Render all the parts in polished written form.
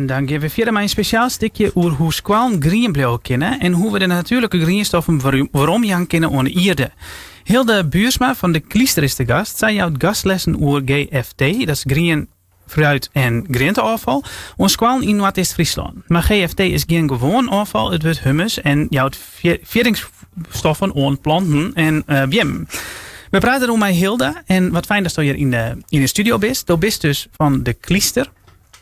En dan gean we fierder mei in spesjaal stikje oer hoe skoallen grien bliuwe kinne en hoe we de natuerlike grienstoffen werom jaan kinne oan de ierde. Hilde Buursma fan de Klyster is te gast. Sy jout gastlessen oer GFT, dat is grien fruit en grienteôffal, oan skoallen yn Noardeast-Fryslân. Mar GFT is gjin gewoan ôffal, it wurdt humus en jout fiedingsstoffen oan planten en beammen. We prate deroer mei Hilde en wat fijn datsto hjir yn de studio bist. Do bist dus fan de Klyster.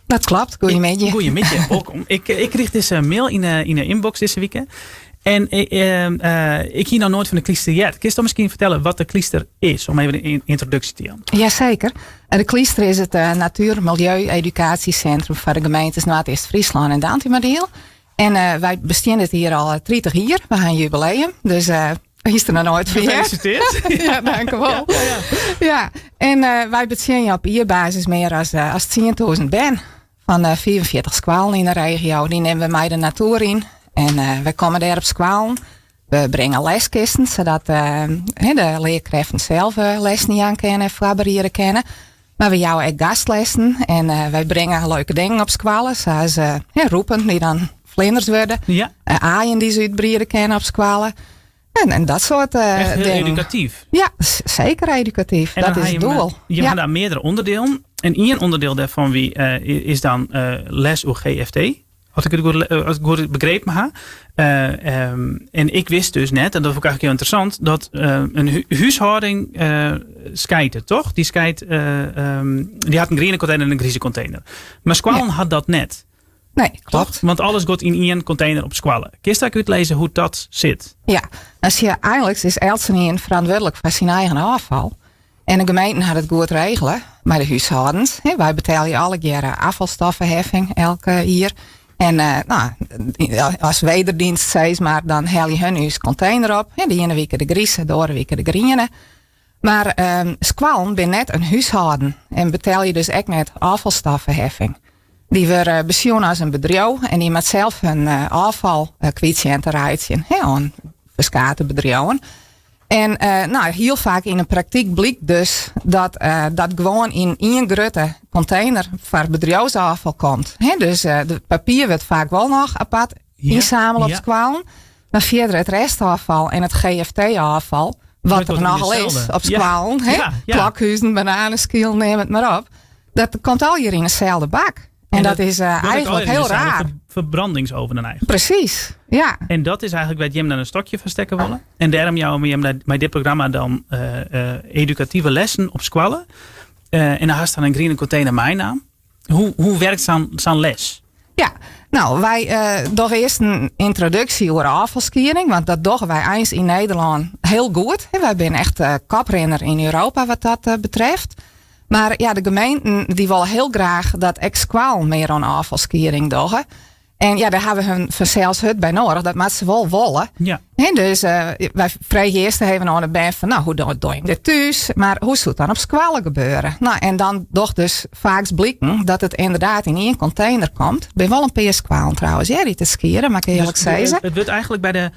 Dat klopt. Goeiemiddei. Goeiemiddei, wolkom. Ik krige dizze mail yn de inbox dizze wike. En ik hie noch noait fan de Klyster heard. Kinsto miskien fertelle wat de Klyster is? Om even in yntroduksje te jaan. Jazeker. De Klyster is it natuer-, milieu-, edukaasjesintrum foar de gemeentes Noardeast-Fryslân en Dantumadiel. En wy bestean dit jier al 30 jier. We ha in jubileum. Dus Is der noch noait fan Gefeliciteerd. Ja, dankjewol. Ja, en wy betsjinje op jierbasis mear as, as 10.000 bern fan 45 skoallen yn de regio. Dy nimme we mei de natoer yn. En wy komme dêr op skoallen. We bringe leskisten, sadat de learkrêften sels lessen jaan kinne en foarberiede kinne. Mar we jouwe ek gastlessen en wy bringe leuke dingen op skoalle, sa as rûpen dy't dan fleaners wurde, aaien dy't se útbriede kinne op skoalle. En dat soart Echt hiel dingen. edukatyf. Ja, seker edukatyf. En dan Dat is ha it je doel. Je ha dan meardere ûnderdielen. En ien ûnderdiel dêrfan wie, is dan les oer GFT. As ik it goed, as ik goed begrepen ha. En ik wist dus net, en dat fûn ik eigentlik hiel ynteressant, dat in húshâlding skeidt it, toch? Dy skeidt, dy hat in griene kontener en in grize kontener. Mar skoallen ha dat net. Nee, klopt. Want alles giet yn ien kontener op skoalle. Kinst ek útlizze hoe't dat sit? Ja, as je, eigentlik is eltsenien ferantwurdlik foar syn eigen ôffal. En de gemeenten ha it goed regele mei de húshâldens. Wy betelje allegearre ôffalstoffeheffing elk jier. En nou, as wederdienst sis mar, dan helje hun ús kontener op. De iene wike de grize, de oare wike de griene. Mar skoallen binne net in húshâlden en betelje dus ek net ôffalstoffeheffing. Dy wurde besjoen as in bedriuw en dy moat sels hun ôffal kwyt sjen te reitsjen oan ferskate bedriuwen. En nou, hiel faak yn de praktyk blykt dus dat dat gewoan yn ien grutte kontener foar bedriuwsôffal komt. Dus it papier wurdt faak wol noch apart ynsamele op skoallen. Mar fierder it restôffal en it GFT-ôffal, wat der nochal is op skoallen, klokhuzen, bananeskilen, neam it mar op. Dat komt allegear yn deselde bak. En dat is eigentlik hiel raar. Ferbrandingsoven dan eigentlik. Presys, ja. En dat is eigentlik wêr't jim dan in stokje foar stekke wolle. En dêrom jouwe we jim mei dit programma dan edukative lessen op skoalle. En dan hast dan in griene kontener meinaam. Hoe werkt sa'n les? Ja, nou, wy dogge earst in yntroduksje oer ôffalskieding, want dat dogge wy eins yn Nederlân hiel goed. Wy binne echt koprinner yn Europa wat dat betreft. Mar ja, de gemeenten dy wolle hiel graach dat ek skoallen mear oan ôffalskieding dogge. En ja, dêr hawwe hun fansels hurd by noadich. Dat moatte se wol wolle. Hè, dus wy freegje earst even oan de bern fan, nou, hoe dogge jim dit thús? Mar hoe soe it dan op skoalle gebeure? Nou, en dan docht dus faaks bliken dat it ynderdaad yn ien kontener komt. Der binne wol in pear skoallen trouwens, hear, dy't it skiede, moat ik earlik Dus sizze. it wurdt eigentlik by de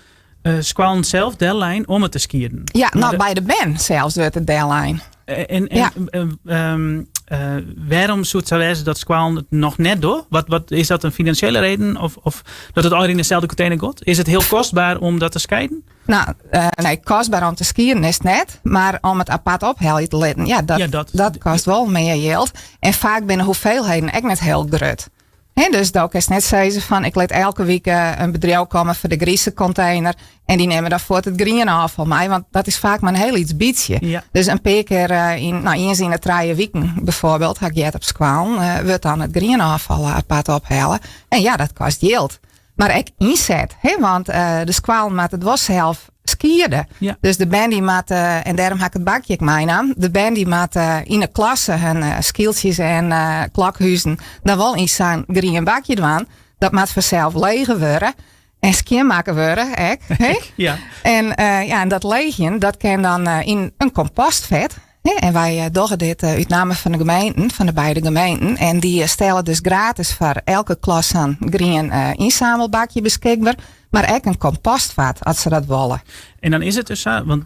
skoallen sels dellein om it te skieden. Ja, nou, by de bern sels wurdt it dellein. En wêrom soe it sa wêze dat skoallen it noch net dogge? Wat, is dat in finansjele reden? Of dat it allegear yn deselde kontener giet? Is it hiel kostber om dat te skieden? Nou, nee, kostber om te skieden is it net. Mar om it apart ophelje te litten, ja, Ja, dat dat kostet wol mear jild. En faak binne de hoeveelheden ek net hiel grut. Hè, dus do kinst net sizze fan ik lit elke wike in bedriuw komme foar de grize kontener en dy nimme dan fuort it griene ôffal mei, want dat is faak mar in hiel lyts bytsje. Dus in pear kear yn, nou, iens yn de 3 wiken byfoarbyld, ha ik heard op skoallen, wurdt dan it griene ôffal apart ophelle. En ja, dat kostet jild. Mar ek ynset, hè, want de skoallen moatte it wol sels skiede. Dus de bern dy moatte, en dêrom ha ik it bakje ek meinaam, de bern dy moatte yn de klasse hun skyltsjes en klokhuzen dan wol yn sa'n grien bakje dwaan. Dat moat fansels lege wurde en skjinmakke wurde ek. Hè? En ja, en dat leegjen, dat kin dan yn in kompostfet. Hè, en wy dogge dit út namme fan de gemeenten, fan de beide gemeenten. En dy stelle dus gratis foar elke klas sa'n grien ynsamelbakje beskikber. Mar ek in kompostfat, as se dat wolle. En dan is it dus sa, want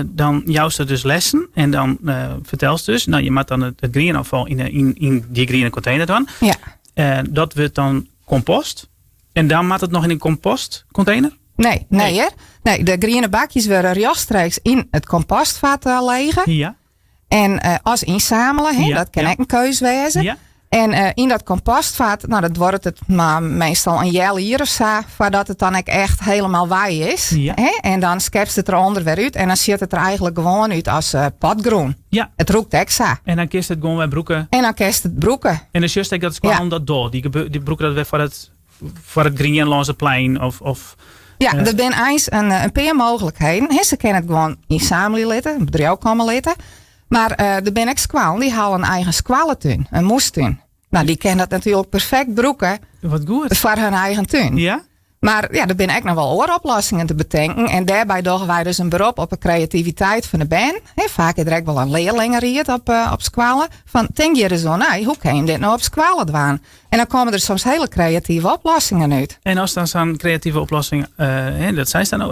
dan joust dus lessen en dan fertelst dus, nou, je moat dan it grienôffal yn dy griene kontener dwaan. Dat wurdt dan kompost. En dan moat it noch yn in kompostkontener? Nee, nee, hear. Nee, de griene bakjes wurde rjochtstreeks yn it kompostfat lege. En as ynsamele, hè, dat kin ek in keus wêze. En yn dat kompostfat, nou, dat duorret it mar meastal in healjier of sa, foardat it dan ek echt helemaal wei is. Hè? En dan skepst it derûnder wer út en dan sjocht it der eigentlik gewoan út as potgrûn. It rûkt ek sa. En dan kinst it gewoan wer brûke. En dan kinst it brûke. En dan sjochst ek dat skoallen dat dogge. Dy brûke dat wer foar it grien lâns it plein of Ja, der binne eins in pear mooglikheden. Hè, se kinne it gewoan ynsammelje litte, in bedriuw komme litte. Mar der binne ek skoallen dy hawwe in eigen skoalletún, in moestún. Nou, dy kinne dat natuerlik perfekt brûke Wat goed. foar hun eigen tún. Mar ja, der binne ek noch wol oare oplossingen te betinken. En dêrby dogge wy dus in berop op de kreativiteit fan de bern. Hè, faak is der ek wol in learlingeried op skoalle. Fan tink hjir ris oer nei, hoe kinne je dit no op skoalle dwaan? En dan komme der soms hiele kreative oplossingen út. En as dan sa'n kreative oplossing, hè, dat seist dan no,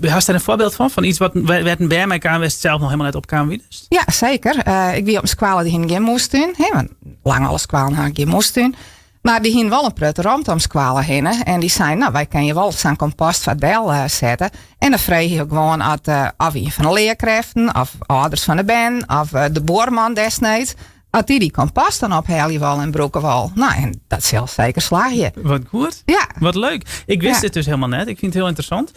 hast dêr in foarbyld fan? Fan iets wat, wêr't in bern mei kaam, wêr'tst sels noch helemaal net op kaam wiest? Ja, seker. Ik wie op in skoalle, dy hiene gjin moestún. Hè, want lang alle skoallen ha gjin moestún. Mar dy hiene wol in protte romte om skoalle hinne. En dy seinen, nou, wy kinne wol sa'n kompostfat del sette. En dan freegje je gewoan of ien fan de learkrêften, of âlders fan de bern, of de buorman desnoods, as dy dy kompost dan ophelje wol en brûke wol. Nou, en dat sil seker slagje. Wat goed. Wat leuk. Ik wist dit dus helemaal net. Ik fyn it hiel ynteressant.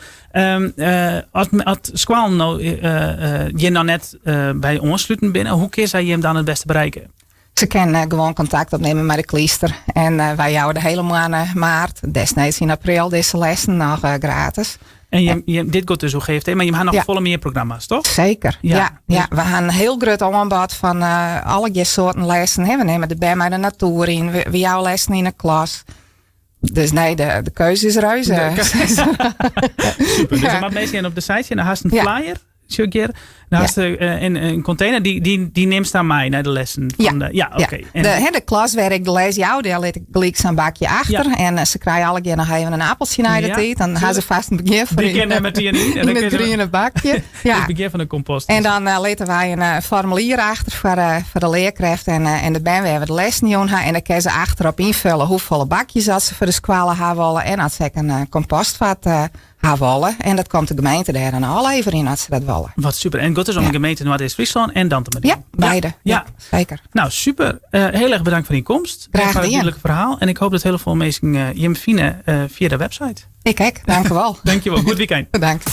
As skoallen no hjir noch net by oansluten binne, hoe kinne sy jim dan it bêste bereiken? Se kinne gewoan kontakt opnimme mei de Klyster. En wy jouwe de hiele moanne maart, desnoods yn april, dizze lessen noch gratis. En dit giet dus oer GFT, mar jim ha noch folle mear programma's, toch? Seker, ja. Ja, we ha in hiel grut oanbod fan allegear soarten lessen. We nimme de bern mei de natoer yn, we jouwe lessen yn de klas. Dus nee, de keuze is reuze. Super. Dus dan moatte minsken op de site sjen. Dan hast in flyer, sjoch ik hjir. Dan hast in container, dy nimst dan mei nei de lessen. Fan de, ja, oké. Ja. De, de klas wêr ik de les jou, dêr lit ik gelyk sa'n bakje achter. En se krije allegear noch even in appeltsje nei de tiid. Dan ha se fêst in begjin foar Dy kinne meteen yn. En dan it griene bakje. Ja. It begjin fan de kompost. En dan litte wy in formulier achter foar de learkrêft en de bern wêr we de lessen jûn ha. En dan kinne se achterop ynfolje hoefolle bakjes dat se foar de skoalle ha wolle. En as se ek in kompostfat ha wolle. En dat komt de gemeente dêr dan ôfleverjen as se dat wolle. Wat super. En it giet dus om de gemeente Noardeast-Fryslân en Dantumadiel. Ja, beide. Ja, seker. Nou, super. Hiel erch bedankt foar dyn komst. Graach Foar it dien. dúdlike ferhaal. En ik hoopje dat hiel folle minsken jim fine fia de website. Ik ek. Dankjewol. Dankjewol. Goed weekend. Bedankt.